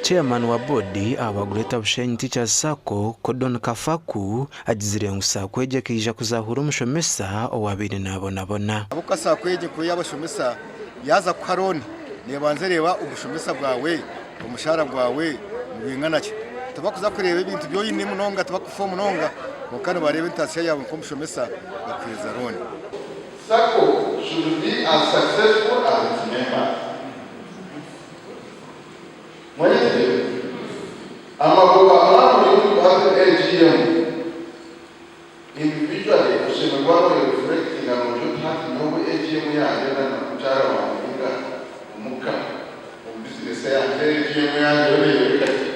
Chairman wa boodi ahabwa Greater Bushenyi Teachers Sacco, Cordon Kafaku, agizire ngu sacco egi ekaija kuzahuura omushomesa owaabaire naabonabona. Ahabw'okuba sacco egi ku ey'abashomesa yaaza kukuha looni neebanza ereeba obushomesa bwawe, omushaara gwawe nigwingana ki. Tibakuza kureeba ebintu bi oine munonga, tibakufaho munonga kwonka nibareeba entaasya yaawe nk'omushomesa bakuheereza looni. Sacco should be as successful as its members. Mwayetegyereza? Amagoba mwaba muri omu hati AGM individually oshemererwa noye reflectinga nogira oti hati nyowe AGM yangye na na mukyara wangye ninga omuka omu business yangye AGM yangye yo neyoreka ki?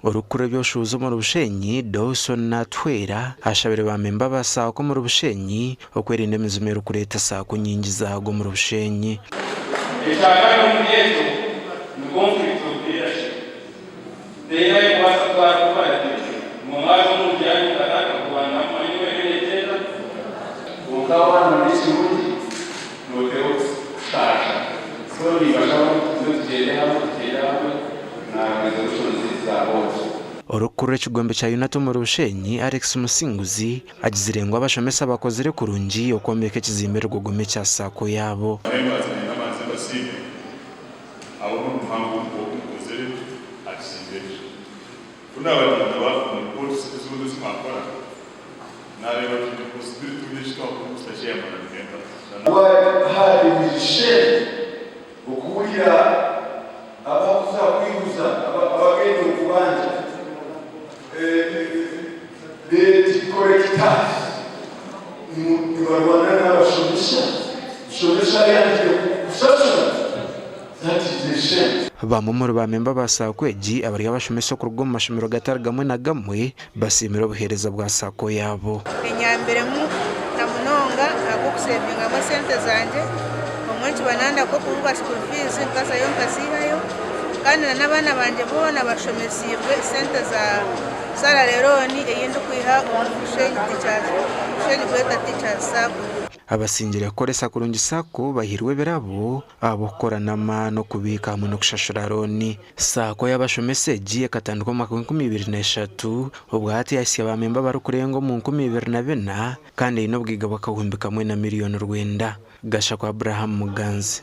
Orikukura eby'obushuubuzi omuri Bushenyi, Dawson Natuhwera ashabire ba memba ba Sacco omuri Bushenyi Okwerinda emizimu erikureeta saaku nyingi zaago omuri Bushenyi. Ekyakana omuri ekyo ni conflict of leadership. Teine ahi kubaasa kutwara cooperative ngu mwaza omu nju yanyu mukatandika kurwana mumanye ngu eriyo neegyenda. Kwonka waaba n'ekirungi nooteerwa kushaasha. So nimbashaba ngu tugume tugyende hamwe, tugyende hamwe na resolutions zaitu za board. Orikukurira ekigombe kya UNATU omuri Bushenyi, Alex Musinguzi, Agizire ngu abashomesa bakozire kurungi okwombeka ekizimbe Rugogoma ekya Sacco yaabo. Members nenda mbanze mbasiime ahabw'omurimo muhango ogu mukozire aha kizimbe eki. Ku naaba nindaba omu reports zoona ezi mwakora, nareeba twine possibility twine eki twakora Mister Chairman and members. Wahaabiriire okuhurira abakuza kwihuza abagenda okubanja Debt collectors nibarwana n'abashomesa, omushomesa ayangire kushashura that is a shame. Bamwe omuri ba memba ba Sacco egi abari abashomesa okuruga omu mashomero gatari gamwe na gamwe basiimire obuheereza bwa Sacco yaabo. Enyambiremu na munonga ahabw'okusevingamu esente zangye, obumwe nikiba nanda nk'okuburwa school fees nkazayo nkaziihayo kandi na n'abaana bangye boona bashomesiibwe esente za Salary loan ei ndikwiha omu Bushenyi Teachers Bushenyi Greater Teachers Sacco. Abasingire kukoresa kurungi Sacco bahairwe ebirabo ahabw'okukora n'amaani okubiika hamwe n'okushashura looni. Sacco y'abashomesa egi ekatandikwa omu mwaka gw'enkumi ibiri na ishatu, obwa hati yahitsya ba memba abarikurenga omu 2004 kandi eine obugaiga bw'akahumbi kamwe na miriyoni rwenda. Gashakwa Abraham Muganzi.